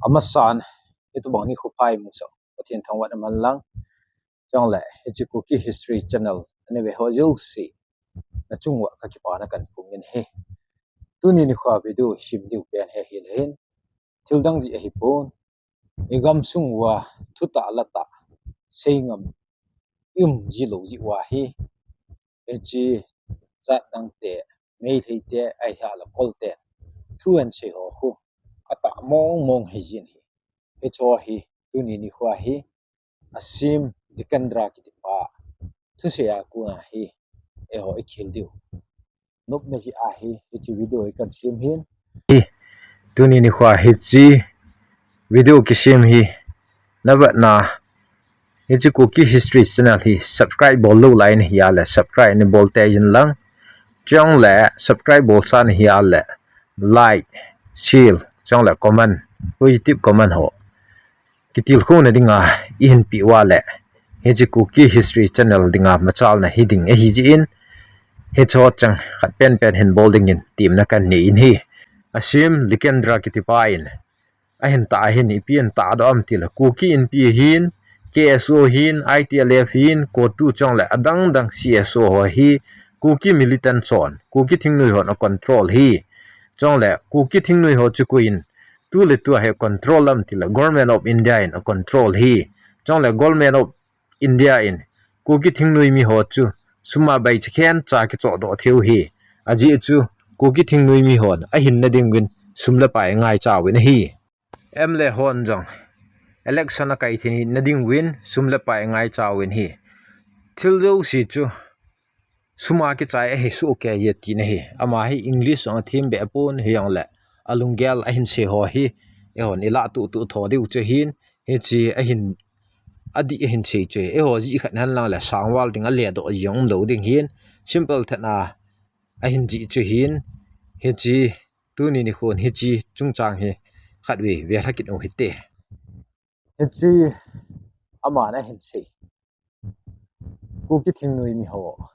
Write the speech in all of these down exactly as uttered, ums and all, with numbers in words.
Amasan, hitobang nikho pha imu sah Pathen thangvahna man lang. Chule, hiche Kuki History Channel, ana ve ho jouse, nachung uva kakipana kahin phong in ahi. Tuni nikho video sem diu pen hi ahile hin, thil dang jeh ahipon, igamsung uva thutah latah seingam i um ji lou jeh uva hi, hiche jat dang te, Meitei te, ahilou le Kol te, thu ahin sei ho khu atah mong mong ahi jin ahi. Hiche hi tuni nikho hi asem Dikendra kitipa thusei a kona hi eiho ikhel diu nop na jeh ahi, hiche video hi kahin sem hin. Tuni nikho hiche video kisem hi navetna, hiche Kuki History Channel hi subscribe bol lou lai nahi a le subscribe nabol tei jin lang. Chule subscribe bolsa nahi a le like, share, chule comment, positive comment ho kitilkhouna dinga ihin peh uva le, hiche Kuki History Channel dinga machalna hiding ahi jeh in, hiche chang khat penpen hin bol dingin temna kahin nei in ahi. Asem Dikendra kitipa in ahin tah ahin, ipi ahin tahdoh ham itile, Kuki Inpi hin, K S O hin, I T L F hin, COTU chule adang dang C S O ho hi Kuki militant hon, Kuki thingnoi hon acontrol ahi. Chule Kuki thingnoi ho chu koiin tuletua hi acontrol ham itile, Government of India in acontrol ahi. Chule Government of India in Kuki thingnoi mi ho chu sum a baichakhen cha kichohdoh theiu ahi. Ajeh chu Kuki thingnoi mi hon ahinna dinguvin sum le pai angaicha uvin ahi. M L A hon jong election akai theina dinguvin sum le pai angaicha uvin ahi. Thil jouse chu sum a kichai ahi soh kei e tina ahi. Ama hi English jong athem be pon, hijongle alunggel ahin sei ho hi eihon ilah tuh tuh tho diu chu ahin, hiche ahin, adih ahin sei chu ahi. Eiho jih khat hen lang le sangval ding a ledoh jong umlou ding ahin, simple tah a ahin jih chu ahin, hiche tuni nikhon hiche chungchang hi khatvei velha kit u hite. Hiche aman ahin sei, Kuki thingnoi mi ho,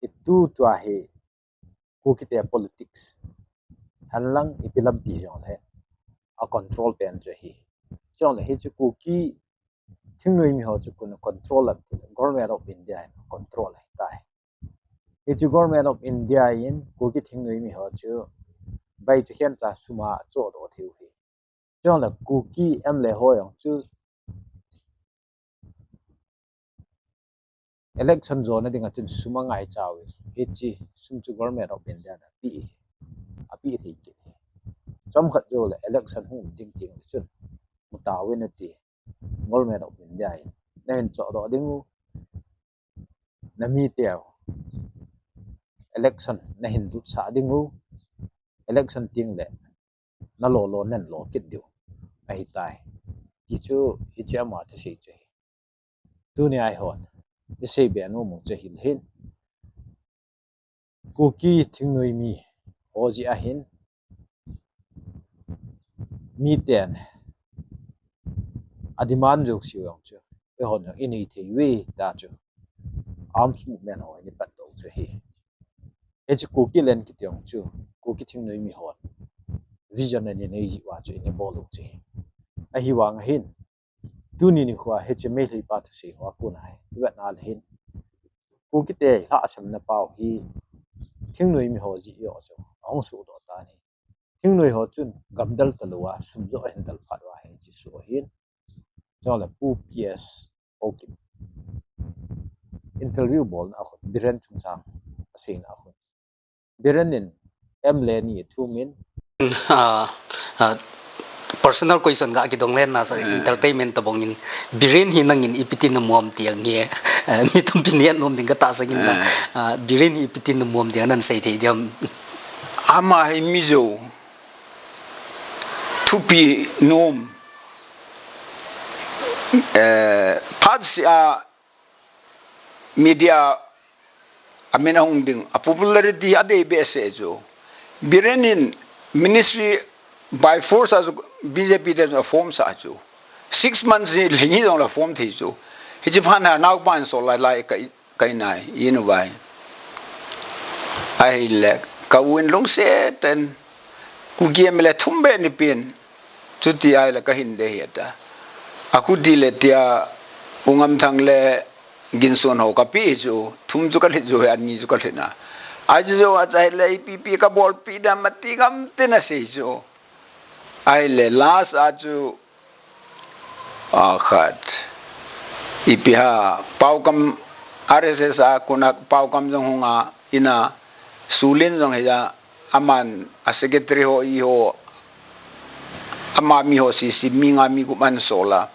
itu tua hi Kuki te politics hen lang ipi lampi jongle acontrol pen chu ahi. Chule hiche Kuki thingnoi mi ho chu koin acontrol ham itile, Government of India in acontrol ahitai. Hiche Government of India in Kuki thingnoi mi ho chu baichakhen cha sum a achohdoh theiu ahi. Chule Kuki M L A ho jong chu election jona dinga chun sum angaicha uvin, hiche sum chu Government of India in apeh, apeh thei kit ahi. Chomkhat jouleh election hung ding tengle chun mu tauvin ati, Government of India in nahin chohdoh diu, namite election nahin lutsah diu, election tengle nalo lo nahin lo kit diu ahitai, ti chu hiche ama thusei chu ahi. Tuni eihon isei be nom u chu ahile hin, Kuki thingnoi mi ho jeh ahin, miten ademand jouse jong chu eihon jong inei thei uve tia chu arms movement ho in ipatdoh u chu ahi. Hiche Kukiland kiti jong chu Kuki thingnoi mi hon vision ana nei jeh uva chu ina bol u chu ahi. Ahivang ahin, tuni nikhoa hiche Meitei pa thusei ho a kona hi ivet na le hin, Kuki te lhahsamna pau hi thingnoi mi ho jeh joh chu ahung sohdoh tan ahi. Thingnoi ho chun gamdal talouva sum joh ahin dal phat uva hiche soh ahin. Chule Pu P S Haokip interview bolna a khun, Biren chungchang aseina a khun, Biren in M L A ni athumin, ah, ah, personal question ga kidong len na, sorry, entertainment tabang in, Biren hi nangin ipi tin namu am ti ang hi, eh, mi tampin hetnom ding katahsan in na, ah, Biren hi ipi tin namu am ti nahin sei thei diam? Ama hi Mizo thupi nom, eh, phatseh a media amin ahung ding, a popularity adei behseh chu. Biren in ministry by force a chu B J P te chu aform sah chu. Six months hi lhing hijongle aform thei chu. Hiche phat a naopa in sol lai lai ka, ka in a in uva hi. Ahile ka u in lungset in, Kuki M L A thum beh in apin, Chuti ahile kahin dei ahi ata. Akhuti le tia U Ngamthang le Ginson ho kapeh chu, thum chu kalhin chu, ani chu kalhin a. Ahi chu jou a, achaile ipi ipi kabolpeh dam ati gam tin asei chu. Ahile last a chu, a khat, ipi ham, Paokam, R S S a kona Paokam jong hung a, ina Sulin jong hi a, aman a secretary ho, i ho, ama mi ho sisi mi nga mi gup ahin sol a.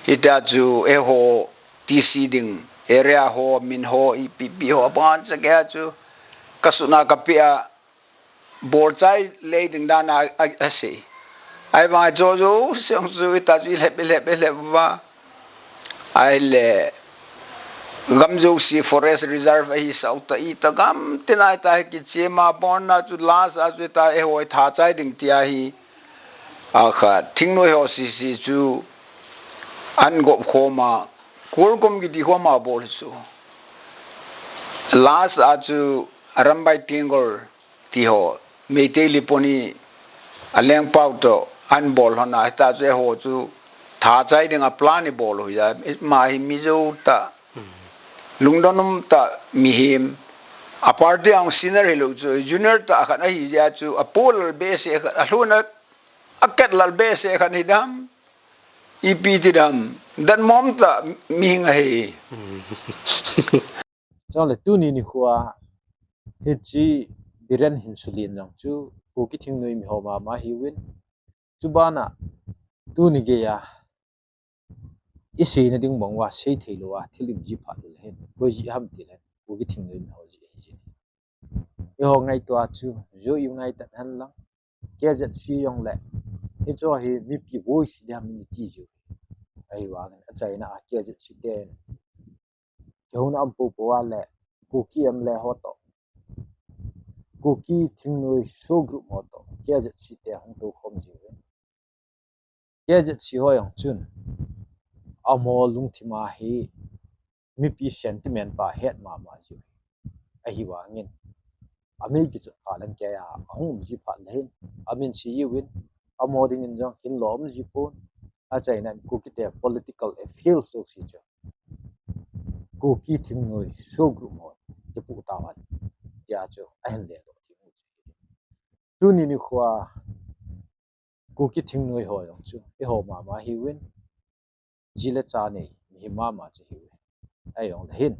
Hitia chu eiho T C ding, area ho, min ho, ipi ipi ho, abang cha kei a chu kasuna kapeh a, bolchai lei ding dan a, a, asei. Ahivang a chu jouse chu ita chu ilhep, ilhep, ilhep uva. Ahile gam jouse forest reserve ahi sah u ta, ita gam tin a ita hi kichem a, abon a chu last a chu ita eiho thachai ding tia hi. A khat, thingnoi ho sisi chu ahin gop khom a, Kurkum kiti khom a bol chu. Last a chu Arambai Tenggol ti ho, Meitei Liponi, Alengpao toh ahin bol lhon a, hita chu eiho chu thachai ding a plan ibol u hi a, ama hi mi jou tah, lungdon um tah mihem, a party a hung senior hilou chu, junior tah khat ahi jeh a chu, apo lal behseh khat, alhun a, akeh lal behseh khat hi dam, ipi ti dam, dan mom tah mihing ahi. Chule tuni nikho a hiche Biren Hinsulin jong chu Kuki thingnoi mi ho mama ahiuvin, chubana tuni geiya iseina ding bang uva seithei lou a thil imu ji phat lou le hin, koi jeh ham tile hin, Kuki thingnoi mi ho jeh ahi jin. Eiho ngaito a chu, jou ingai tan hen lang, K Z C jong le, hichu hi mipi voice ding ham iti jiu. Ahivangin achaina a K Z C ten kihou na um popo a le, Kuki M L A ho toh, Kuki thingnoi S O group ho toh, K Z C te hung tou khom jiuvin. K Z C ho jong chun, amaho lungthim a hi mipi sentiment pa het mama jiu. Ahivangin, amei kichot pha leng kei a, ahung um ji phat le hin, amin sei jiuvin, amaho dingin jong hin lo um ji pon, achaina in Kuki te political appeal jouse chu Kuki thingnoi S O group hon kipoh tauvin, tia chu ahin ledoh ding u chu. Tuni nikho a Kuki thingnoi ho jong chu eiho mama ahiuvin, ji le cha nei mihem mama chu ahiuve. Ahijongle hin,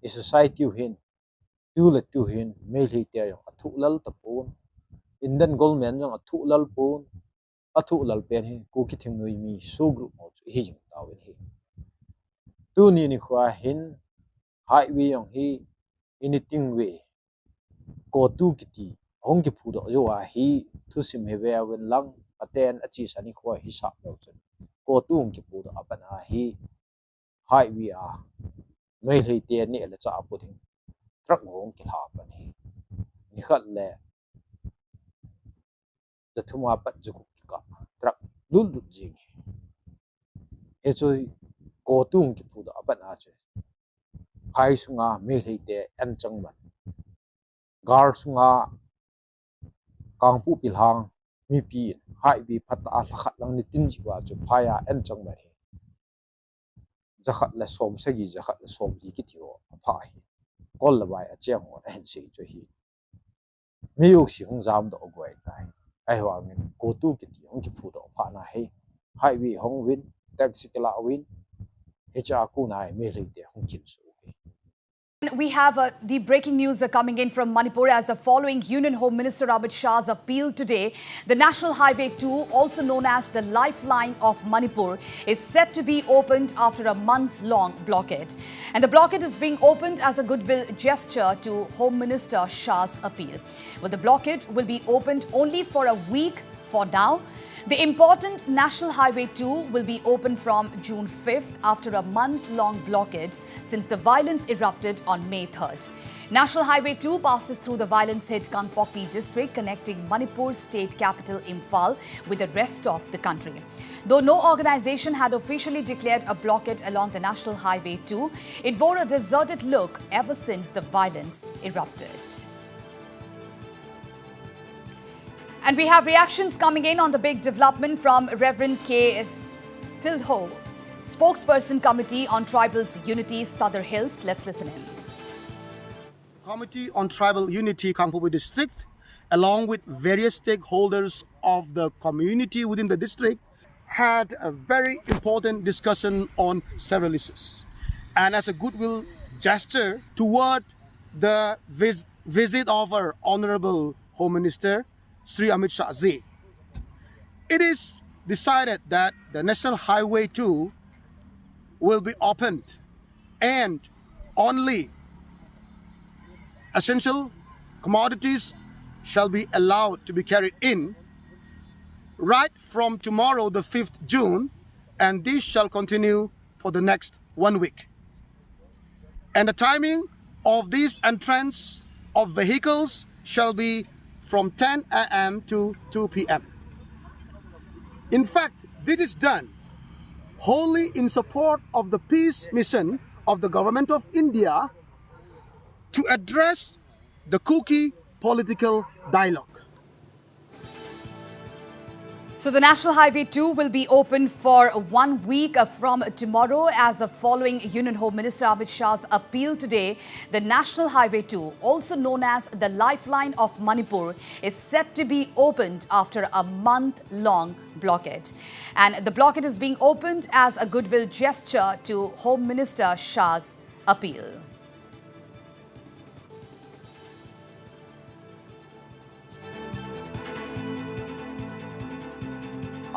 i society u hin, tu le tu hin Meitei te jong athoh lal tapon, Indian government jong athoh lal pon, athoh lal pen hi Kuki thingnoi mi S O group ho chu ihi jing tauvin ahi. Tuni nikho a hin highway jong hi, ini ting ve, COTU kiti hung kiphudoh jou a hi, thusim hi ve uvin lang, aten achesa nikho hi sah lou chun, COTU hung kiphudoh apat a hi, highway a Meitei te neh le chah a pu ding truck hung kilha pan hi. Nikhat le ja thum apat ja gup kikah truck lut lut jing hi. Hichu COTU hung kiphudoh apat a chu, phai sunga Meitei te an chang man, gal sunga Kangpokpi lang mipi in highway phatah a lhakhat lang nitin jeh uva chu phai a an chang man hi. Jakhat le somsagi, jakhat le somli kiti ho apha hi. Kol le vai acheng ho ahin sei chu hi. Mi jouse hung jamdoh u ahitai. Ahivangin COTU kiti hung kiphudoh phat na hi, highway hong uvin, taxi kilah uvin, hiche a kona hi Meitei te hung kinsuh u hi. We have uh, the breaking news uh, coming in from Manipur as the following: Union Home Minister Amit Shah's appeal today. The National Highway two, also known as the Lifeline of Manipur, is set to be opened after a month long blockade. And the blockade is being opened as a goodwill gesture to Home Minister Shah's appeal. Well, the blockade will be opened only for a week for now. The important National Highway two will be open from June fifth after a month long blockade since the violence erupted on May third. National Highway two passes through the violence hit Kangpokpi district, connecting Manipur's state capital Imphal with the rest of the country. Though no organization had officially declared a blockade along the National Highway two, it wore a deserted look ever since the violence erupted. And we have reactions coming in on the big development from Reverend K S Stilho, spokesperson Committee on Tribals Unity, Sadar Hills. Let's listen in. Committee on Tribal Unity, Kangpokpi District, along with various stakeholders of the community within the district, had a very important discussion on several issues. And as a goodwill gesture toward the vis- visit of our Honorable Home Minister, Shri Amit Shah ji, it is decided that the National Highway two will be opened and only essential commodities shall be allowed to be carried in right from tomorrow, the fifth June, and this shall continue for the next one week. And the timing of this entrance of vehicles shall be from ten a m to two p m. In fact, this is done wholly in support of the peace mission of the Government of India to address the Kuki political dialogue. So the National Highway two will be open for one week, uh, from tomorrow as, uh, following Union Home Minister Amit Shah's appeal today. The National Highway two, also known as the Lifeline of Manipur, is set to be opened after a month-long blockade. And the blockade is being opened as a goodwill gesture to Home Minister Shah's appeal.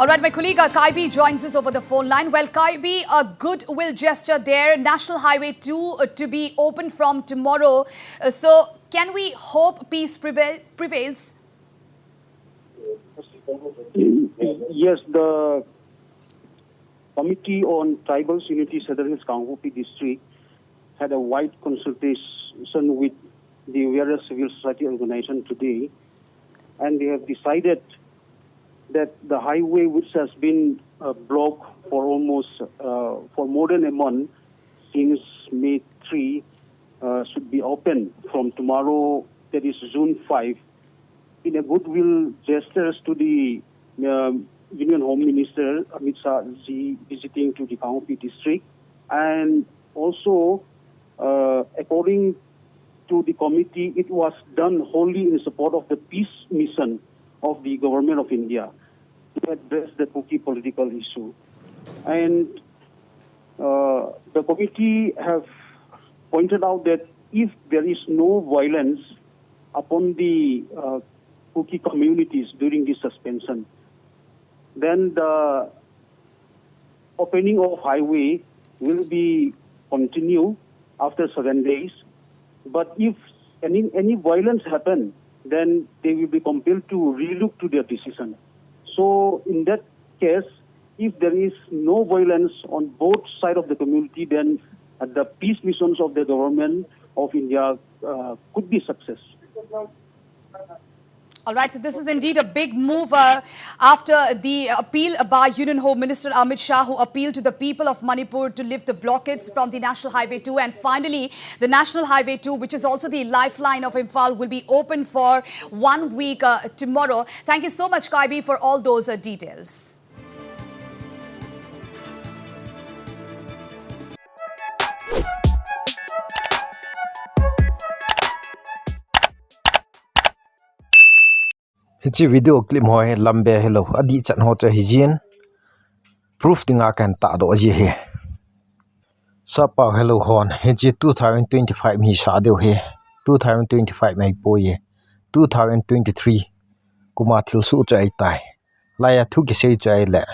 All right, my colleague, uh, Kaibi joins us over the phone line. Well, Kaibi, a goodwill gesture there. National Highway two, uh, to be open from tomorrow. Uh, so, can we hope peace prevail- prevails? Yes, the Committee on Tribals Unity, Sadar Hills Kangpokpi District, had a wide consultation with the various civil society organizations today, and they have decided that the highway, which has been, uh, blocked for almost, uh, for more than a month, since May three, uh, should be open from tomorrow, that is June five, in a goodwill gestures to the, um, Union Home Minister Amit Shah ji visiting to the Kangpokpi district, and also, uh, according to the committee, it was done wholly in support of the peace mission of the Government of India to address the Kuki political issue. And, uh, the committee have pointed out that if there is no violence upon the, uh, Kuki communities during this suspension, then the opening of highway will be continue after seven days. But if any, any violence happen, then they will be compelled to relook to their decision. So in that case, if there is no violence on both side of the community, then, uh, the peace missions of the Government of India, uh, could be success. All right, so this is indeed a big move, uh, after the appeal by Union Home Minister Amit Shah, who appealed to the people of Manipur to lift the blockades from the National Highway two. And finally, the National Highway two, which is also the lifeline of Imphal, will be open for one week, uh, tomorrow. Thank you so much, Kaibi, for all those, uh, details. Hiche video clip ho hi lambe hilou, adih chan ho chu hijin, proof dinga kahin tahdoh ji ahi. Sap pau helou hon, hiche two thousand twenty-five hi sa diu ahi. Two thousand twenty-five ahipoi, two thousand twenty-three kuma thilsoh chu ahitai. Laiya thu kisei chu ahile,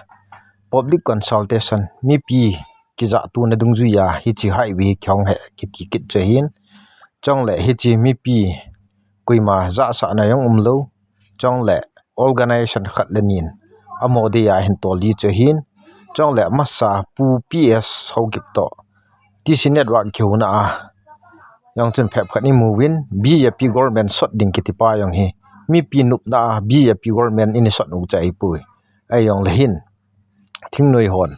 public consultation, mipi kijahtouna dungjuiya hiche highway kihong ahi kiti kit chu ahin. Chule hiche mipi koima jahsahna jong umlou, chule organization khat le ni in amaho dia ahin tol ji chu ahin. Chule masa Pu P S Haokip toh T C Network kihouna a jong chun phabep khat imu uvin, B J P government sot ding kiti pa jong hi mipi nopna a B J P government in isot u chu ahipoi. Ahijongle hin thingnoi hon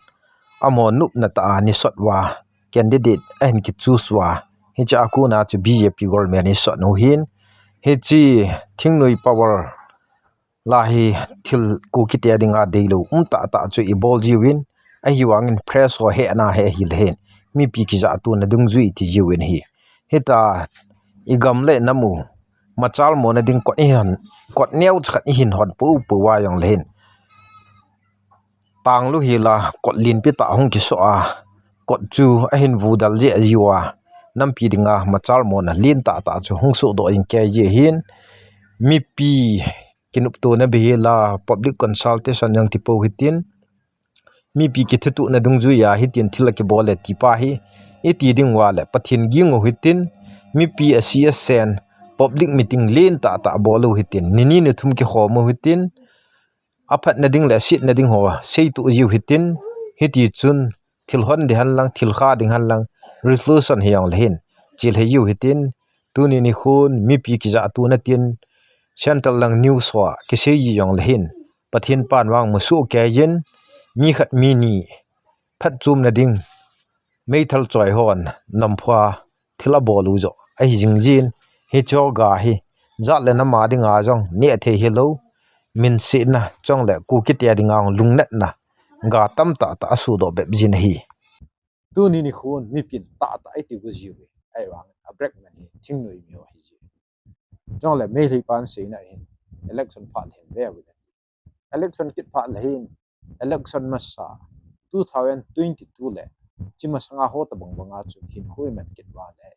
amaho nopna tah a ahin sot uva, candidate ahin kichoose uva, hiche a kona chu B J P government isot u ahin. Hiche thingnoi power la hi thil Kukite dinga deilou um tahtah chu ibol jiuvin, ahivangin press ho hehna hi ahileh hin, mipi kijahto na dungjui ti jiuvin ahi. Hitia igam le nam u machal mona ding kot ihin, kot neocha khat ihin hon poupou a jongleh hin, tanglu hila kot lenpi tah hung kisoh a, kot chu ahin vudal jeh jiuva, nampi dinga machal mona len tahtah chu hung sohdoh jing kei ji ahin, mipi kinoptona bep hila public consultation jong tipou hitin, mipi kithutohna dungjuia hitin thil akibol e tipa hi iti ding uva leh Pathen ging u hitin, mipi ase asen public meeting len tahtah bol u hitin, nini nithum kikhom u hitin, aphatna ding le asetna ding ho seitoh jiu hitin, hitichun thil hon ding henlang, thil kha ding henlang, resolution hijongleh hin chelhei jiu hitin, tuni nikhon mipi kijahtona tin central lang news ho a kisei ji jongleh hin, Pathen pan vang musoh kei jin, mi khat mi ni phatchomna ding meithal choi hon namphoa thil abol u joh ahi jing jin, hicheho ga hi jat le nam a dinga jong nehthei hilou, minsetna chule Kukite dinga lungnatna ga tamtahtah asohdoh bep jin ahi. Tuni nikhon mipin tahtah iti go jiuve, ahivangin abreak man hi thingnoi miho ahiji. Chule Meitei pan seina hin election phat hin veuvin ati. Election kit phat leh hin, election masa two thousand twenty-two le hiche masanga ho tobang banga chu hinkho iman kit uva leh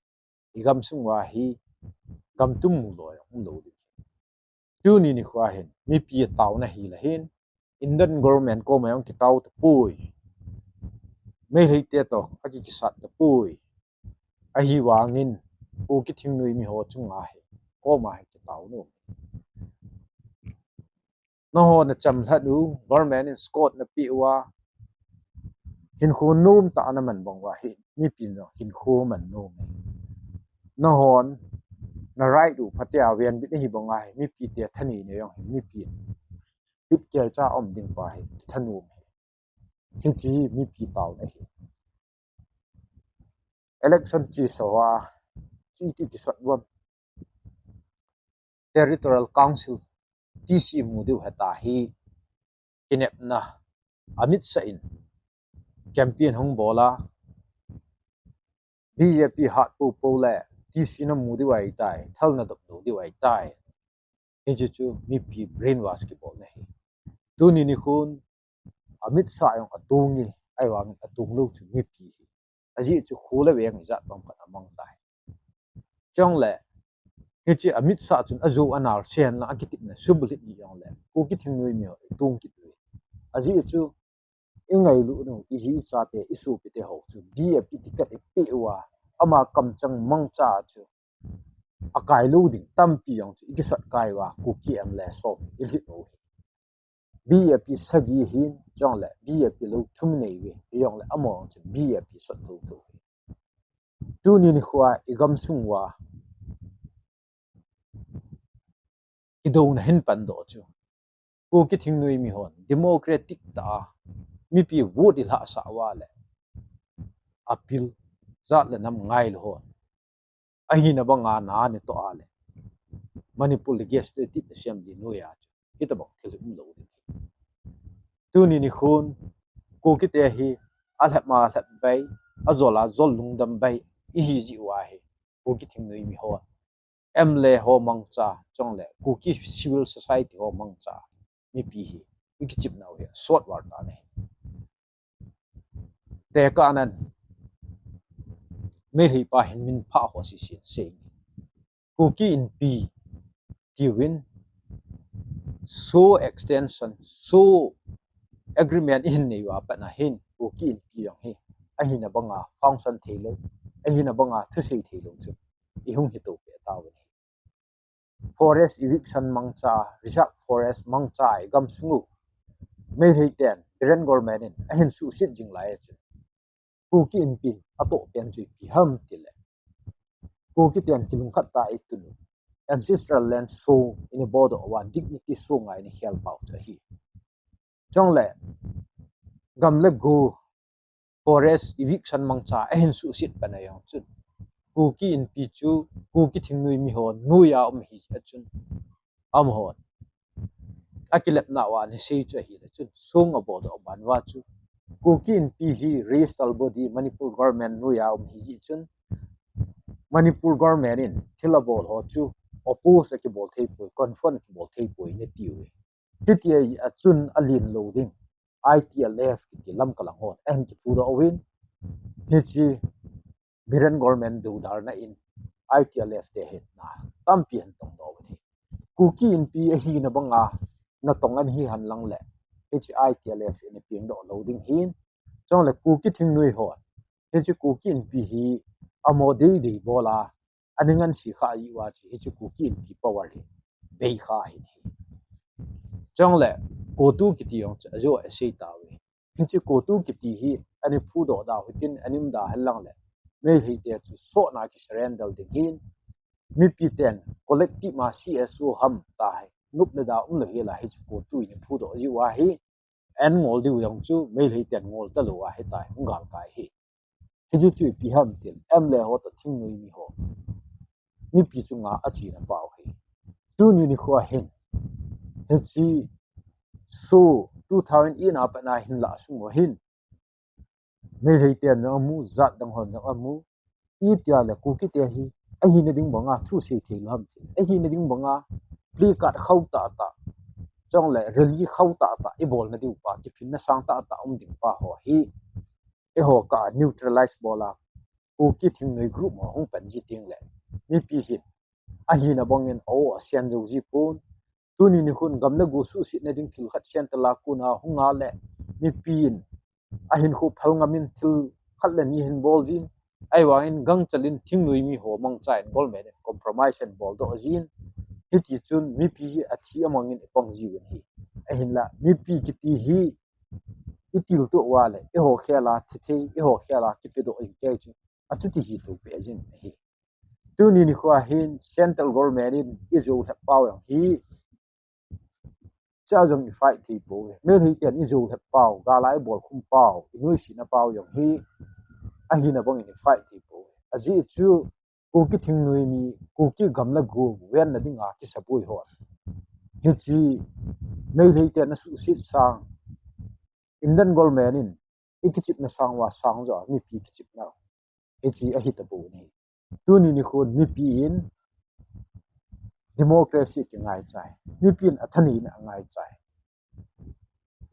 igamsung uva hi gamtum mu loi umlou ding. Tuni nikhoa hin mipi taona hileh hin, Indian government koma jong kitao tapoi, Meiteite toh akikisat tapoi. Ahivangin Kuki thingnoi miho chunga hi koma hi kitao nom. Nangho nachamlhat u, government in escort napeh uva, hinkho nomtah a naman bang uva hi mipin jong hinkho man nom e. Nanghon na right u phatea venbit nahi banga hi mipite thaneina jong hi mipin bitkelcha um ding pa hi kithanom e. Hiche mipi taona ahi. Election chesa uva chu iti kisot uvam? Territorial Council, T C mu diu heta hi kinepna Amit Shah in campaign hung bol a, B J P hat poupou le T C namu diu ahitai, thal nadop lou diu ahitai. Hiche chu mipi brainwash kibolna ahi. Tuni nikhon Amit Shah jong atonge, ahivangin atong lou chu mipi ahi. Ajeh chu kho le veng ijat bang khat amang tai. Chule hiche Amit Shah chun ajou anal sen lang akitepna subulhit hijongle Kuki thingnoi miho itong kit uve. Ajeh chu ingailut u, iji ichate, isopite ho chu B J P ticket ipeh uva, ama kamcheng mangcha chu akai lou ding tampi jong chu ikisot kai uva, Kuki M L A som ilhit u hi. B J P sagi hin, chule B J P lou thum inei uve, hijongle amaho chu B J P sot lou thou hi. Tuni nikhoa igamsung uva kidouna hin pandoh chu, Kuki thingnoi mihon democratic tah a mipi vote ilhahsah uva leh appeal, jat le nam ngailou hon ahina banga na anatoh a leh Manipur Legislative Assembly noiya chu hitobang thil umlou ding ahi. Tuni nikhon Kukite hi alhep a lhep bai, ajol a jol lungdam bai ihi jeh uva hi Kuki thingnoi miho, M L A ho mangcha, chule Kuki civil society ho mangcha mipi hi ikichepnau hi asot val tan ahi. Tekahnan Meitei pa hin minphah ho sesen sei, Kuki Inpi tiuvin SoO extension, SoO agreement ihin nei uva pat a hin Kuki Inpi jong hi ahina banga function theilou, ahina banga thusei theilou chu ihung hitoh peh tauvin ahi. Forest eviction mangcha, reserve forest mangcha igamsung u, Meitei ten, Biren government in ahin suhset jing lai a chun, Kuki Inpi atoh pen chu ipi ham tileh, Kuki ten kilungkhat tah a itun u, ancestral land SoO ina boldoh uva, dignity SoO ngai ina khel pau chu ahi. Chule gam le go forest eviction mangcha ahin suhset pan a jong chun, Kuki Inpi chu Kuki thingnoi miho noiya um ahi jeh a chun, amahon akilepna uva ana sei chu ahile chun, song abol doh ban uva chu, Kuki Inpi hi registered body Manipur government noiya um ahi jeh chun, Manipur government in thil abol ho chu oppose akibol thei poi, confront akibol thei poi nati uve. Hitia chun alen lou ding, I T L F kiti lamkai lang hon ahin kiphudoh uvin, hiche Biren government dodalna in I T L F te hin na tampi ahin tongdoh uvin ahi. Kuki Inpi ahina banga natong ana hi henlang le, hiche I T L F in apengdoh lou ding ahin, chule Kuki thingnoi hon hiche Kuki Inpi hi amo deidei bol a, ana ngansi kha jeh uva chu hiche Kuki Inpi power hi beikha ahin ahi. Chule CoTU kiti jong chu ajou a asei tauve. Hiche CoTU kiti hi ana phudoh da u hitin, ana um da henlang le, Meitei te chu sotna kisurrender ding ahin, mipi ten collective ma C S O ham tia hi nopna da umlou hel a hiche CoTU in aphudoh jeh uva hi, an ngol diu jong chu Meitei ten ngol talou a hitia hi hung galkai ahi. Hichu chu ipi ham itile, M L A ho toh thingnoi mi ho, mipi chunga achena pau ahi. Tuni nikho a hin, hiche SoO two thousand eight a pat na hin lah sung uva hin, Meitei ten jong amu, jat dang hon jong amu, itia le Kuki te hi ahina ding banga thu sei thei lou ham itile, ahina ding banga placard khau tahtah, chule rally khau tahtah ibolna diu pa, kiphinna sang tahtah um ding pa ho hi, eiho kah a neutralize bol a, Kuki thingnoi group ho hung pan ji teng le, mipi hin ahina bangin a-o asen jou ji pon. Tuni nikhon gam le go suhsetna ding thil khat central a kona hung a le, mipi in ahinkho phal ngam in thil khat le ni ahin bol jin, ahivangin gangchel in thingnoi mi ho mangcha in government in compromise ahin boldoh jin, hiti chun mipi hi athi amang in ipang jiuvin ahi. Ahinla mipi kiti hi itiltoh uva le, eiho khel a thi thei, eiho khel a kipedoh in kei chu achuti hi thupeh jin ahi. Tuni nikho a hin central government in ijou lhep pau jong hi, cha jong ifight thei pouve. Meitei ten ijou lhep pau, gal a ibol khum pau, inoisena pau jong hi, ahina bangin ifight thei pouve. Ajeh chu Kuki thingnoi mi, Kuki gam le go venna dinga kisaboi hon, hiche Meitei ten asuhset sang, Indian government in ikichepna sang uva sang joh a mipi kichepna, hiche ahi tapon ahi. Tuni nikhon mipi in democracy kingaichai, mipi in athaneina angaichai,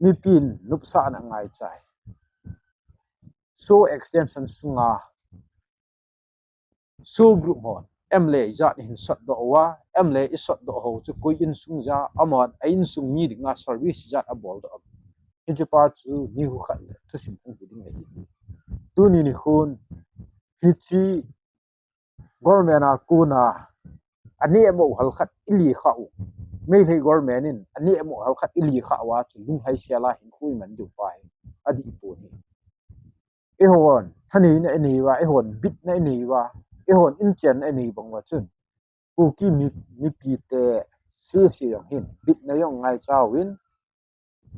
mipi in nopsahna angaichai. SoO extension sunga SoO group hon M L A ijat ahin sotdoh uva, M L A isotdoh ho chu koi insung ja, amahon a insung mi dinga service ijat aboldoh am, hiche pa chu nikho khat le thusim hung hi ding ahi. Tuni nikhon hiche government a kona anehmoh hal khat ile khah u, Meitei government in anehmoh hal khat ile khah uva chu lunglhaisel a hinkho iman diu pa hi adih pon ahi. Eihon thaneina inei uva, eihon bitna inei uva, eihon inchenna inei bang uva chun, Kuki mi, mipi te sese jong hin bitna jong ngaichauvin,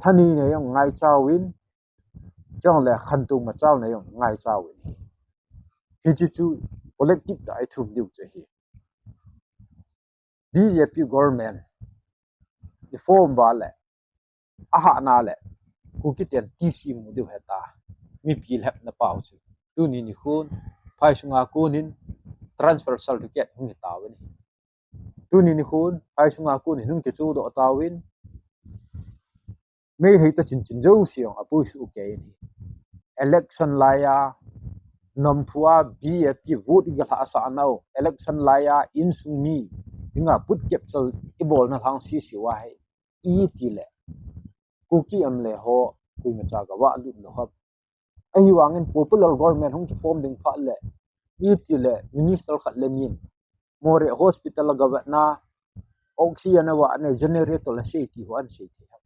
thaneina jong ngaichauvin, chule khantou machauna jong ngaichauvin ahi. Hiche chu collective tah a ithum diu chu ahi. B J P government iform uva le, ahahna le, Kuki ten T C mu diu ahitai, mipi lhepna pau chu. Tuni nikhon phai sunga konin transfer certificate hung hitauvin ahi. Tuni nikhon phai sunga konin hung kichohdoh tauvin, Meitei toh chinchin jouse jong apuisuh kei in ahi. Election laiya, nomthu a B J P vote igalhahsah nau, election laiya insung mi dinga put kepchal ibolna lhang sese uva hi, itile Kuki M L A ho koimacha gavahlut lou ham? Ahivangin popular government hung kiform ding phat le, itile minister khat le ni in Moreh hospital a gavetna, oxygen avahna, generator asei ti ho ahin sei thei ham?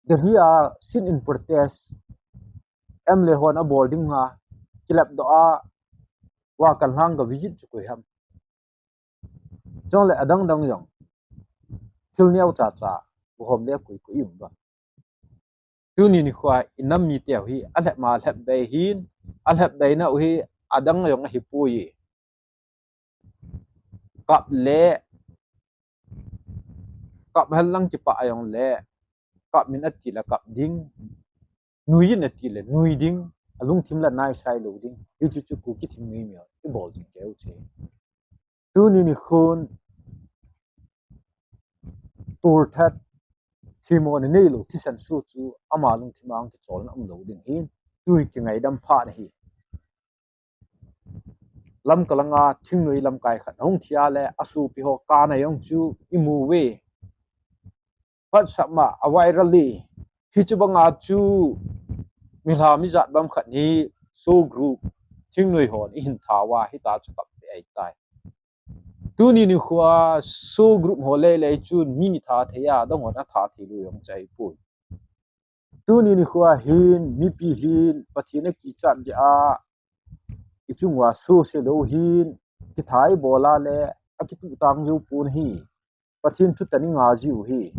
Delhi a sit-in protest M L A hon abol dinga kilhepdoh a, Wakan lang ga visit chu koi ham? Chule adang dang jong thil neocha cha, vuhom le koi koi um uvam? Tuni nikho a inam miteu hi alhep ma lhep bei hin, alhep beina u hi adang jong ahipoi. Kap le kap hen lang kipah a jong le, kap min ati le kap ding, nui in ati le nui ding, alungthim le naisai lou ding. Hichu chu Kuki thingnoi mi hon ibol ding keu che. Tuni nikhon, tulthat, thimo ni neilou thisan su chu ama lungthim a hung kicholna umlou ding hin, tui kingaidam phat ahi. Lamka langa thingnoi lamkai khat ahung thi a le, asopi ho kana jong chu imu uve. WhatsApp ma a viral e. Hichu banga chu milham ijat bang khat hi SoO group thingnoi hon ihin tha uva, hita chu kap be ahitai. Tuni nikhoa SoO group ho lei lei chun mi ni tha thei a, adang hon atha thei lou jong chu ahipoi. Tuni nikhoa hin mipi hin Pathen akichat jeh a, ichung uva SoO se lou hin, kithai bol a le akituh tang jou pon ahi. Pathen thutan inga jiu ahi.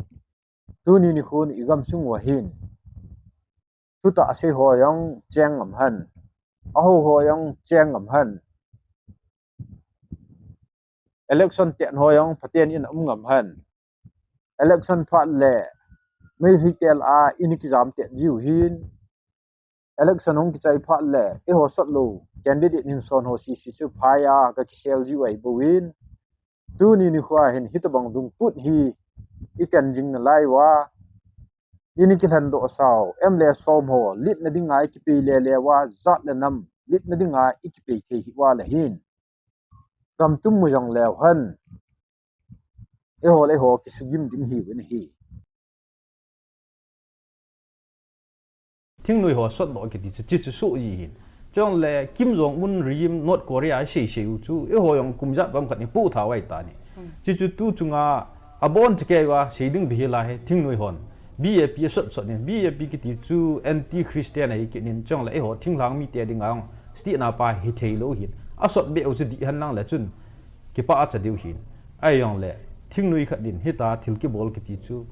Tuni nikhon igamsung uva hin thutah sei ho jong cheng ngam hen, ahou ho jong cheng ngam hen, election ten ho jong phaten in um ngam hen. Election phat le Meitei tel a in ikijam tet jiu hin, election hung kichai phat le eiho sot lou candidate hin son ho sese chu phai a kakisel jiu ahibouvin, tuni nikhoa hin hitobang lungput hi iken jing nalai uva, in ikilhendoh sau, M L A som ho litna dinga ikipei lele uva, jat le nam litna dinga ikipei thei hi uva le hin, gamtum mu jong leu hen, eiho le eiho kisugim ding hiuvin ahi. Thingnoi ho sotdoh kiti chu, chuchu soh ji hin. Chule Kim Jong Un regime North Korea sei sei u chu, eiho jong kum jat bang khat ni pu tha uva ahitai. Chuchu tu chunga abon chekei uva sei ding bih hi la hi, thingnoi hon B J P asot sot in, B J P kiti chu anti Christian ahi kit in, chule eiho thinglhang mite dinga jong state na pa hithei lou hin, asot beh u chu dih hen lang le chun kipah a cha diu hin. Ahijongle thingnoi khat din hita thil kibol kiti chu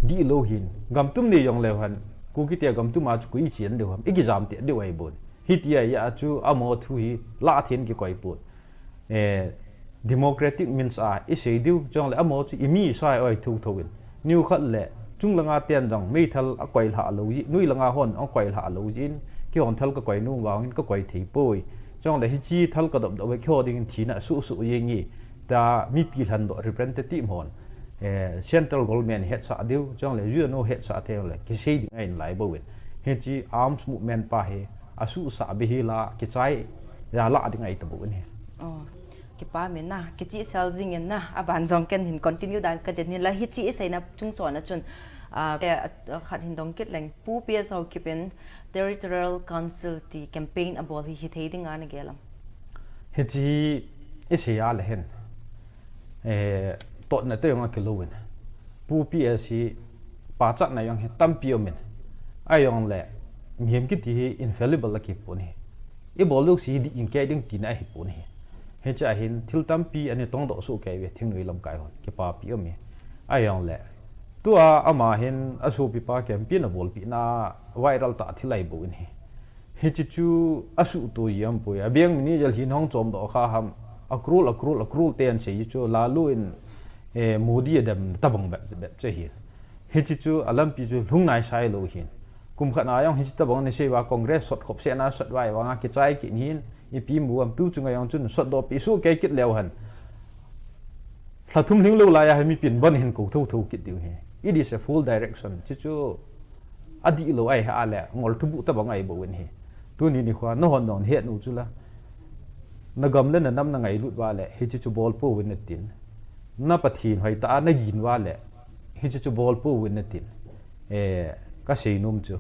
dihlou hin, gamtum nei jongleu hen, Kuki te gamtum a chu koi ichen diu ham, ikijam tet diu ahibou. Hiti ahi a chu amaho thu hi lah a then kikoi pon. Eh, democratic means a isei diu, chule amaho chu imi sa e oi thou thou in. Nikhat le chunglanga ten jong meithal akoi lhah lou jeh, noi langa hon akoi lhah lou jeh in, keihon thal kakoi nom vangin kakoi thei poi. Chule hiche thal kadop dop keiho dingin thina asuh suh jeng e, tia mipi lhendoh representative hon, eh, central government hetsah diu, chule U N O hetsah thei le kisei ding ahin lai bouvin. Hiche arms movement pa hi asuhsah beh hi la kichai jal a ding ahi tabou ahi. Oh. Kipah min na, kichehsel jing in na, aban jong ken hin continue dan kaden in la, hiche iseina chung chon a chun, ah, eh, ah, khat hin dong kit leng, Pu P S Haokip in Territorial Council ti campaign abol hi, hithei ding a nagel am? Hiche hi isei a le hin, eh, totna te jong akilou in. Pu P S hi pachatna jong hi tampi um in. Ahijongle mihem kiti hi infallible akipon ahi. Ibol jouse hi dih jing kei ding tina ahipon ahi. Hiche a hin thil tampi ana tongdoh soh kei uve thingnoi lamkai hon, kipapi um e. Ahijongle tua ama hin asopipa campaign abolpeh na viral tah thil ahibou in ahi. Hiche chu asuhto ji aum poi. Abeng mi ni jal hin hung chomdoh kha ham, a crore, a crore, a crore ten sei chu Lalu in, eh, Modi adem tabang bep bep chu ahi. Hiche chu alampi chu lhung naisai lou hin. Kum khat na jong hiche tabang nasei uva Congress sot khop sehna sot uva ahivanga kichai kit hin, ipi mu am? Tu chunga jong chun sotdoh peh soh kei kit leu hen, lha thum lhinglou laiya hi mipin bon hin kou thou thou kit diu ahi. It is a full direction. Chuchu adihlou ahi a le ngol thubuh tabang ahibou in ahi. Tuni nikhoa nahon nahon het u chu la, nagam le nanam nangailut uva le hiche chu bol pouvin natin, na Pathen hoitah a nagin uva le hiche chu bol pouvin natin, eh, kasei nom chu,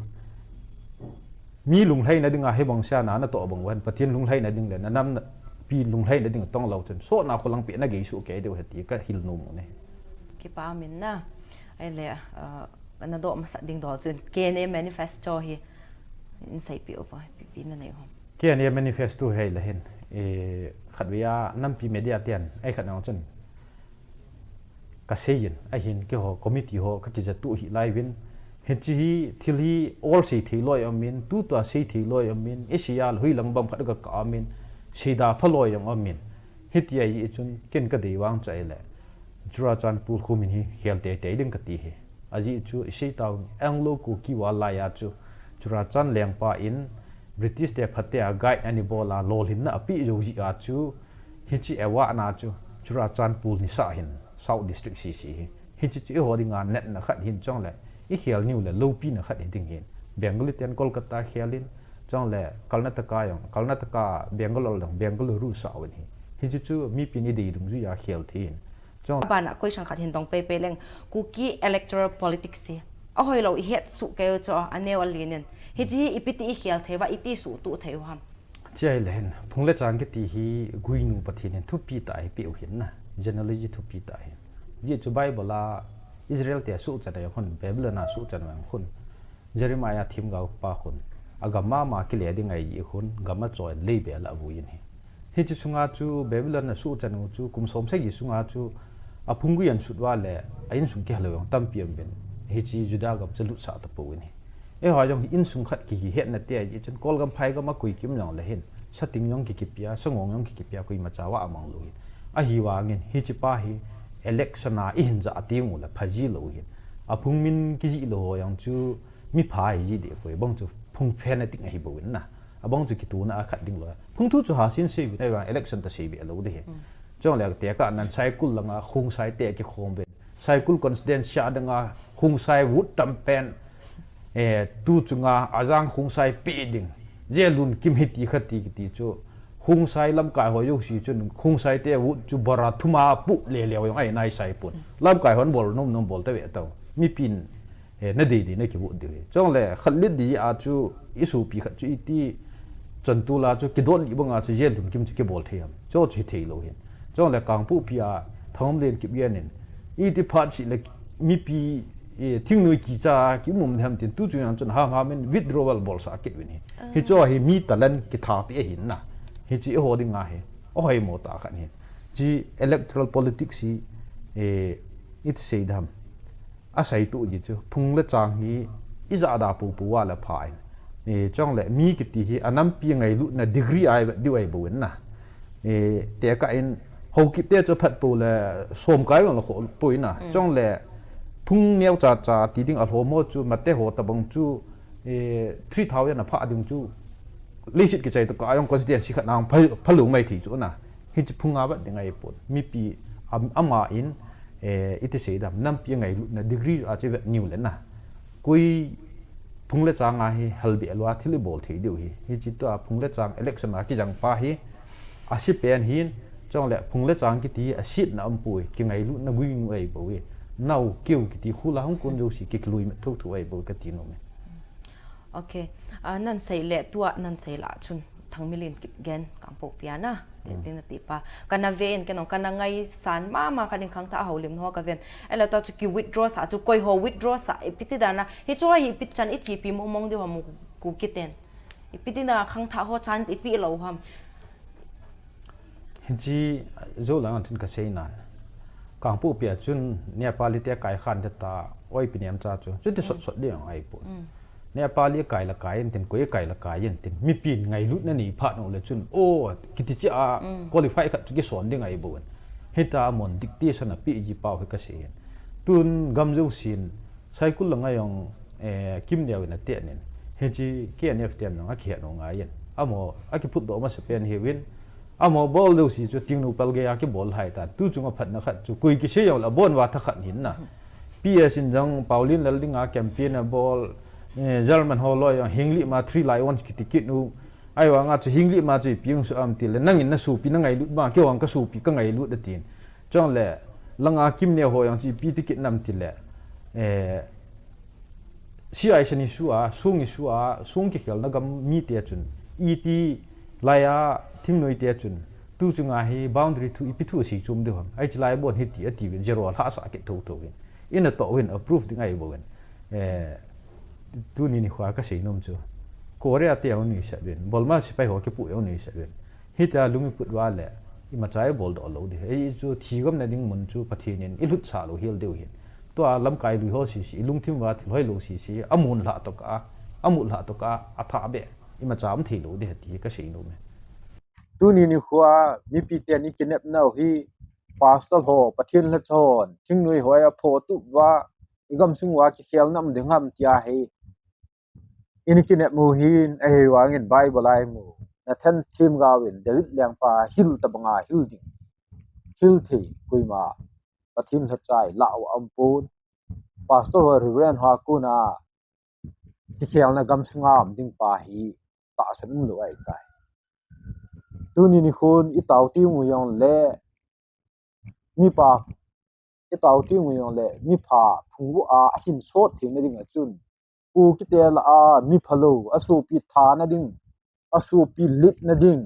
mi lunglhaina dinga hibang sehna natoh bang uva hin Pathen lunglhaina ding le nanam napi lunglhaina ding tonglou chun sotna kholang peh nagei soh kei diu ahi ti kahil nom u ahi. Kipah min na. Ahile, ah, nadoh masat ding dol chun K N A manifesto hi in seipeh uvo, ipi ipi nanei u ham? K N A manifesto hi ahile hin, eh, khatvei a nampi media ten ahi khat nang chun kasei in, ahin keiho committee ho kakijat u ahi lai uvin. Hiche hi thil hi ol sei thei loi um in, tutua sei thei loi um in, isei a le hoilang bang khat gakah um in, seida phaloi jong um in. Hiti ahi chun ken kadei vang chu ahile, Churachandpur khu min hi khel teitei ding kati hi. Ajeh chu isei tau, Anglo Kuki War laiya chu Churachandpur lengpa in British te phatea guide ana bol a lolhinna apeh jou jeh a chu hiche award na chu Churachandpur in asah hin, South District sese hi. Hiche chu eiho dinga natna khat hin chule ikhel niu le loupina khat hi ding hin. Bengali ten Kolkata khel in, chule Karnataka jong, Karnataka Bangalore jong, Bengaluru sah uvin hi. Hiche chu mipin idei dungjuiya khel thei hin. Chule abana question khat hin dong peipei leng, Kuki electoral politics hi ahoilou ihet soh kei u chu aneo alen in. Hiche hi ipiti ikhel thei uva, iti suhtup thei u ham? Hiche ahile hin, phung le chang kiti hi guinu Pathen in thupi tah a eipeh u hin na, genealogy thupi tah hi. Ajeh chu Bible a Israel te asuhchan a jong khun, Babylon a asuhchan a jong khun, Jeremiah themgao pa khun, agam mama kile ding ahi jeh khun, gam achoh in leibe alah uvin hi. Hiche sunga chu Babylon asuhchan u chu kum som sagi sunga chu aphung gui asut uva le a insung kihal u jong tampi aum uvin. Hiche Judah gam chu alutsah tapouvin hi. Eiho jong insung khat kihetna te ahi chun Kolgam Phaigam a koi kim jongle hin, sating jong kikipia, sangong jong kikipia, koimacha vah amang lou hin. Ahivangin hiche pa hi election a ihin jah teng u le phaji lou hin. Aphung min kijih lou ho jong chu mipha ahiji deh poi, abang chu phung fanatic ahi bouvin na. Abang chu kituna a khat ding lou. Phung thu chu hasen sei uvin, ahivang election toh seibe lou ding hi. Chule tekah nan Saikul langa Khongsai te kikhom uvin, Saikul constituency a dinga Khongsai vote tampen, eh, tu chunga ajang Khongsai pe ding, J. Lunkim hiti khati kiti chu, Khongsai lamkai ho jouse chun Khongsai te vote chu bara thum a pu le leu jong ahi naisai pon. Lamkai hon bol nom nom bol tave tao. Mipin, eh, nadei dei na kivote diu hi. Chule khat let ding a chu isopi khat chu iti chontu la chu kidot lih banga chu J. Lunkim chu kibol thei ham? Chu chu hithei lou hin. Chule Kangpokpi a Thangam Lenkip Gen in iti phat seh le mipi, eh, thingnoi kicha kium um ding ham tin tu chu jong chun ham ham in withdrawal bolsah kit uvin hi. Hichu hi mi talent kithapi ahin na. Hiche eiho dinga hi ahoimo tah khat hi. Hiche electoral politics hi, eh, iti sei ding ham? Asei tu ji chu, phung le chang hi ijah da pu pu uva le pha in. Eh, chule mi kiti hi anampi ngailutna degree a ivet diu ahi bouvin na. Eh, tekah in Haokip te chu phat pou le som kai vang le khoh poi na. Chule phung neo cha cha ti ding alhom ho chu, Meitei ho tabang chu, eh, three thousand a pha ding chu, leiset kichai tokah a jong constituency khat na pha, phalou mai thei chu na. Hiche phung a vet ding ahi pon. Mipi am, ama in, eh, iti sei ding ham, nampi ngailutna degree a chu ivet niu le na, koi phung le chang a hi halbe lou a thil ibol thei diu hi. Hiche tua phung le chang election a kijang pa hi ase pen hin, chule phung le chang kiti hi asetna um poi, kingailutna guinu ahi bou hi. Nao keu kiti khu la hung kon jouse kikilui met thotho ahi bou kati nom e. Ok. Ah, nan sei le tua nan sei la chun Thangmilen Kipgen Kangpokpi a na. Te, te nati pa. Kana ve in, kei jong kana ngaisang mama khat in khangthah a houlimna ho kaven. Ahile tua chu ki withdraw sah chu, koi ho withdraw sah, ipi ti dan a. Hichu hi ipi chan ichepi mong mong diu ham Kuki ten? Ipi ti dan a khangthah ho chance ipi lou ham? Hiche jou lang a chun kasei nan, Kangpokpi a chun Nepali te kaikhan te ta, oi pi nem cha chu, chuti sot sot ding ahi pon. Nepali kai la kai in tin, koi kai la kai in tin, mipin ngailutna nei phat u le chun, o, kiti cha a qualify khat chu kison ding ahi bouvin. Hita amon dictation ape ji pau hi kasei hin. Tun gam jousen, Saikul langa jong, eh, Kimneo in ate nin. Hiche K N F ten jong akihet u ngai in. Amaho akiphutdoh masa pen hiuvin. Amaho bol jouse chu Tengnoupal gei a kibol hai tan. Tu chunga phatna khat chu koi kisei jong le abon uva thakhat hin na. P S in jong Paolienlal dinga campaign abol, eh, German ho loi jong Henglep ma Three Lions kiti kit u. Ahivanga chu Henglep ma chu ipi hung soh am tile, nangin nasopi nangailut ma, kei jong kasopi kangailut atin. Chule, langa Kimneo ho jong chu ipi ti kit nam tile, eh, C I san issue a, song issue a, song kikhelna gam mite chun, iti laiya thingnoi te chun, tu chunga hi boundary thu ipi thu asei chom diu ham? Hiche lai bon hiti atiuvin, zero alhahsah kit thotho uvin. Ina toh uvin, approve ding ahi bouvin. Eh, tuni nikho a kasei nom chu, Korea te jong nuisat uvin, Burma sepai ho kipu jong nuisat uvin. Hitia lung iput uva le, imacha ibol doh lou ding. Hichu thigam na ding mun chu Pathen in ilhutsah lou hel diu hin. Tua lamkai lui ho sese, ilungthim uva thil hoilou sese, amut lhah tokah a, amut lhah tokah a, athah beh, imacha um thei lou ding ahi ti kasei nom e. Tuni nikho a mipi ten ikinepnau hi, pastor ho, Pathen lhacha hon, thingnoi ho a photup uva, i gamsung uva kikhelna um ding ham tia hi. Ini kinep u hin, ahivangin Bible a imu. Nathan Themgao in David lengpa hil tabanga hil ding. Hil thei, koima Pathen lhacha ilah uva aumpon. Pastor ho, Reverend ho a kona, kikhelna gamsunga um ding pa hi tahsan umlou ahitai. Tuni nikhon i tao teng u jongle, mipa, i tao teng u jongle, mipha phungvuh a ahin sot theina ding a chun, Kukite lah a miphalou, asopi thana ding, asopi litna ding,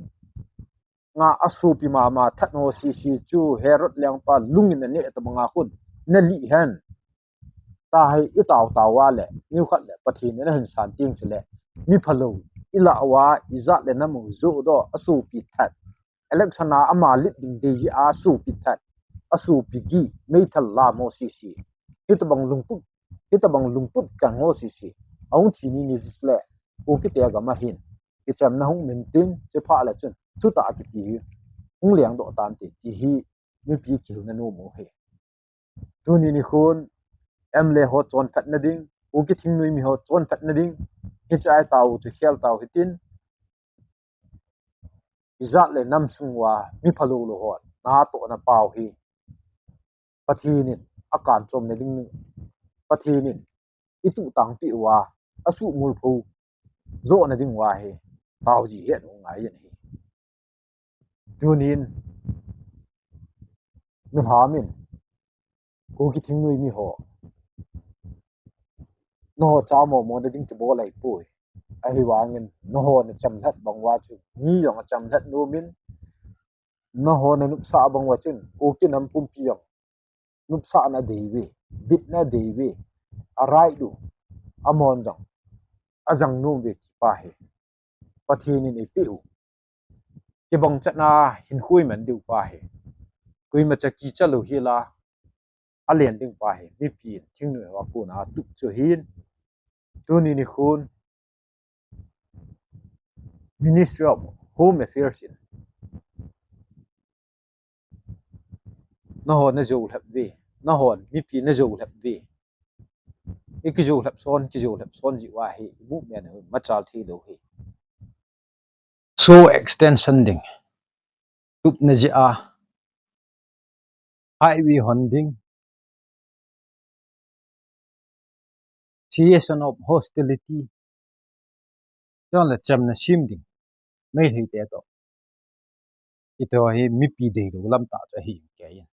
nga asopi mama that ho sese chu Herod lengpa lungin aneh tabanga khun nalih hen. Tahi i tao tao uva le, nikhat le Pathen in ahin san teng chule, miphalou, ilah uva, ijat le nam u joh doh, asopi that, election a ama lit ding dei jeh a asopi that, asopi gih, meithal lam ho sese, hitabang lungput, hitabang lungput kang ho sese ahung thi ni ni le, Kukite gam a hin kichamna hung um intin, chuphat le chun thutah kiti hi hung lengdoh tante ti hi mipi kihilna nom u ahi. Tuni nikhon M L A ho chonphatna ding, Kuki thingnoi mi ho chonphatna ding, hiche a i tao u chu khel tao hitin, ijat le nam sung uva miphalou lou hon natohna pau hi Pathen in akanchomna ding, Pathen in ituh tangpeh uva, asuhmol pho johna ding uva hi taoji het u ngai in ahi. Tunin, nungah min, Kuki thingnoi mi ho, nangho cha momo na ding kibol ahipoi. Ahivangin nangho nachamlhat bang uva chu mi jong achamlhat nom in, nangho nanopsah bang uva chun Kuki nam pumpi jong nopsahna adei uve, bitna adei uve, aright u, amahon jong ajang nom uve ti pa hi Pathen in eipeh u kibang chatna hinkho iman diu pa hi, koima cha kicha lou hel a alen ding pa hi mipi in thingnoi ho a kona atup chu ahin. Tuni nikhon Ministry of Home Affairs in nangho najoulhep uve, nanghon mipi najoulhep uve. Ikijou lhep son, kijou lhep son jeh uva hi, i movement hi machal thei lou hi. SoO extension ding, tupna jeh a, highway hon ding, cessation of hostility, chule chamna sem ding, Meitei te toh. Hiti ho hi mipi deilou lamtah chu ahi kei in.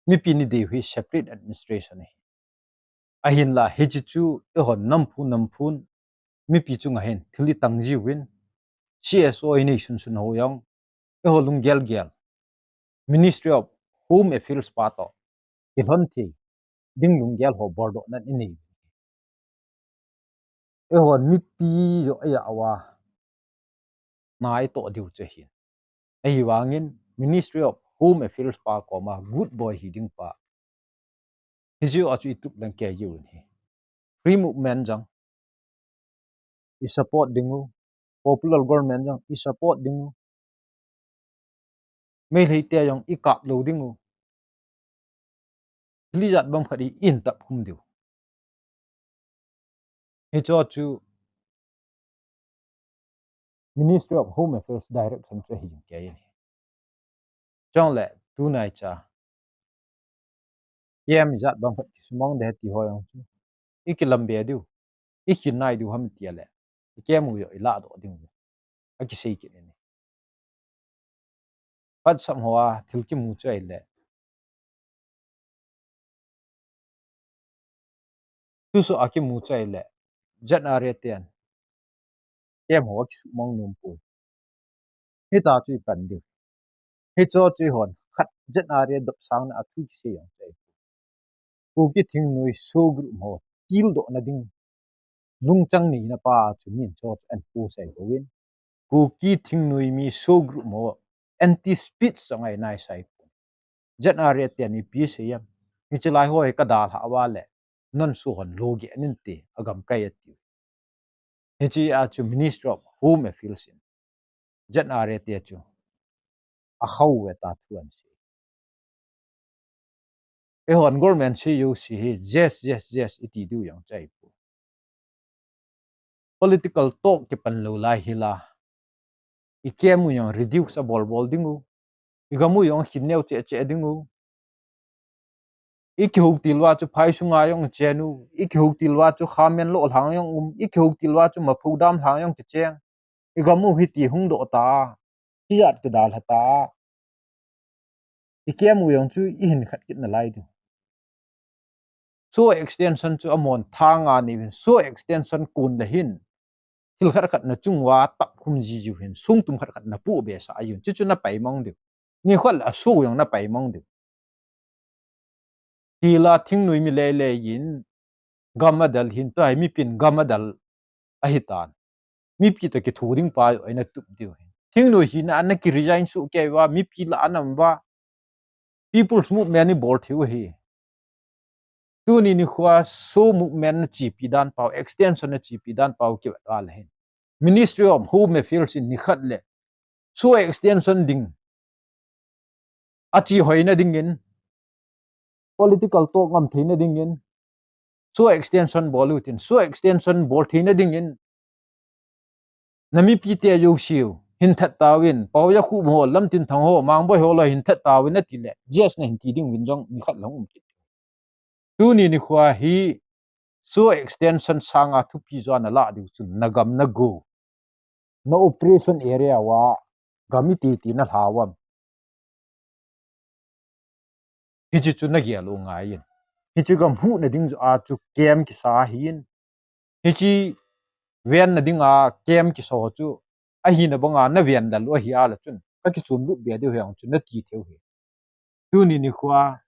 Mipi ni dei u hi separate administration ahi. Ahinla hiche chu eihon namphun namphun mipi chunga hin thil itang jiuvin, C S O inei sunsun ho jong, eiho lunggel gel, Ministry of Home Affairs pa toh kilhon thei ding lunggel ho boldohna inei. Eihon mipi joh eija uva natoh diu chu ahin. Ahivangin Ministry of Home Affairs pa koma good boy hi ding pa, hijeh a chu itup leng kei jiuvin ahi. Free movement jong i support ding u, popular government jong i support ding u, Meitei te jong i kap lou ding u, thil ijat bang khat i in tap khum diu. Hiche chu Ministry of Home Affairs direction chu ahi jing kei in ahi. Chule tunai cha camp ijat bang khat kisumang ding ti ho jong chu, ikilam be diu, ikhin nai diu ham tia le, i camp u joh ilahdoh ding u akisei kit in ahi. Phatsam hoa thil kimu chu ahile, thusoh a kimu chu ahile, Z R A ten camp ho akisuhmang nom poi. Hitia chu ipan diu. Hiche chu eihon khat Z R A dopsangna a thu kisei jong chu ahi. Kuki thingnoi SoO group ho tildohna ding lungchang neina pa chu min chu ahin post ahibouvin, Kuki thingnoi mi SoO group ho anti speech jong ahi naisai pon. Z R A ten ipi asei em? Hiche lai ho hi kadalhah uva le, non SoO hon logeh in te, agamkai atiu. Hiche a chu Ministry of Home Affairs in Z R A te chu akhou ve ta thu ahin sei. Eihon government sei jouse hi, yes, yes, yes, iti diu jong chu ahipoi. Political talk kipan lou lai hila, i camp u jong reduce abol bol ding u, i gam u jong khin neo cheh cheh ding u. I kihou til uva chu phai sunga jong chen u, i kihou til uva chu khamen lo lhang jong um, i kihou til uva chu maphu dam lhang jong kicheng. I gam u hiti hung doh ta, hijat kidalha ta. I camp u jong chu i hin khat kit nalai diu. SoO extension chu amon thang a nei uvin, SoO extension kon le hin, thil khat khat na chung uva tap khum ji jiu hin, songtum khat khat na puh be sah jiu hin, chuchu na pai mang diu. Nikhat le a SoO jong na pai mang diu. Tila thingnoi mi lele in, gam adal hin, tua hi mipin gam adal ahitan. Mipi toh kitho ding pa joh a ina tup diu hin. Thingnoi hina a na ki resign soh kei uva, mipi lah a na um uva, People's Movement i bol thei u ahi. Tuni nikhoa SoO movement na chepi dan pau, extension na chepi dan pau kivet uva le hin, Ministry of Home Affairs in nikhat le SoO extension ding, ache hoina dingin, political talk ngam theina dingin, SoO extension bol utin, SoO extension bol theina dingin, na mipi te jouse u hin that tauvin, Paojakhup ho, Lamtinthang ho, Mangboi ho lah hin that tauvin ati le, yes na hin ti ding uvin jong nikhat lang um kit. Tuni nikhoa hi SoO extension sanga thupi jo na lah diu chun, na gam na go, na operation area uva gam iti iti na lha uvam? Hiche chu na gel u ngai in. Hiche gam huhna ding joh a chu camp kisa ahin, hiche venna dinga camp kisa ho chu ahina banga na ven lal u ahi a le chun, ka kichun lut be diu hi ang chu na ti thei u hi. Tuni nikhoa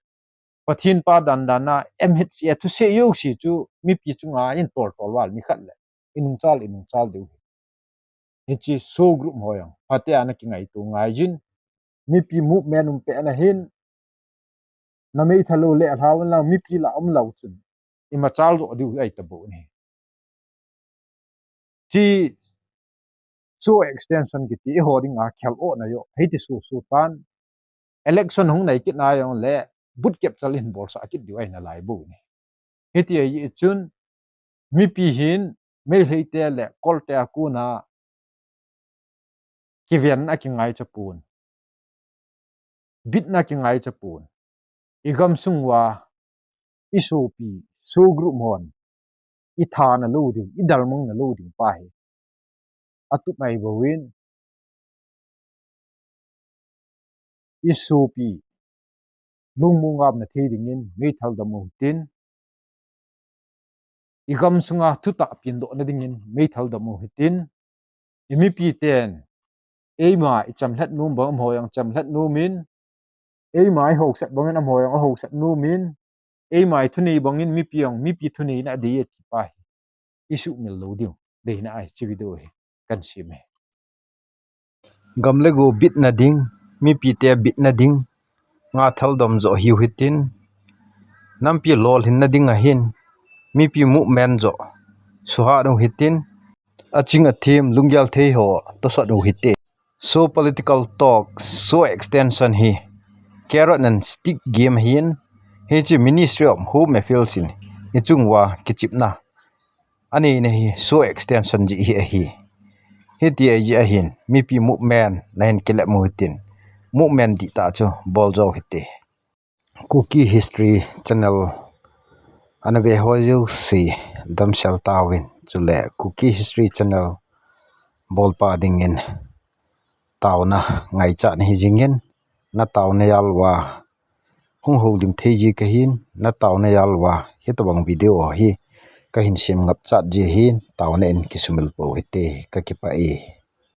Pathen pa dandan a M H A thusei jouse chu mipi chunga in tol tol val nikhat le i nungchal, i nungchal diu hi. Hiche SoO group ho jong phatea na kingaito ngai jin. Mipi movement um pet na hin, na meithal lou le lha un lang, mipi lah um lou chun, i machal jo diu ahi tabou ahi. Hiche SoO extension kiti eiho dinga khel o na jo, hiti su su tan. Election hung nai kit na jong le, boot capture in bolsah kit diu ahi nalai bou ahi. Hiti ahi chun, mipi hin, Meitei te le Kolte a kona kiven a kingaicha pon, bitna kingaicha pon. I gamsung uva, i sopi, SoO group hon i thana lou diu, i dalmang na lou diu pa hi atup mai bouvin, i sopi lungmong ngapna thei dingin meithal dam u hitin, i gamsunga thutah pin doh na dingin meithal dam u hitin, i mipi ten eima i chamlhat nom bang amaho jong chamlhat nom in, eima i haosat bangin amaho jong ahaosat nom in, eima i thunei bangin mipi jong mipi thuneina adei e ti pa hi i sumil lou diu deina ahi, hiche video hi kan sem e. Gam le go bitna ding, mipi te bitna ding, ngaithal dom jo hiu hitin, nampi lolhinna ding ahin, mipi movement jo suha u hitin, aching athem lunggel thei ho tosot u hite. So political talk, so extension hi carrot and stick game ahin, hiche Ministry of Home Affairs in i chung uva kichepna anei na hi so extension jeh hi ahi. Hiti ahi jeh ahin mipi movement nahin kilem u hitin, movement dihtah chu bol jo hite. Kuki History Channel ana ve ho jouse damsel tauvin, chule Kuki History Channel bolpa dingin taona ngaichat nahi jingin, na taona jal uva hung houlim thei ji kahin, na taona jal uva hitobang video hi kahin sem ngapchat ji ahin, taona in kisumil pou hite, kakipah e.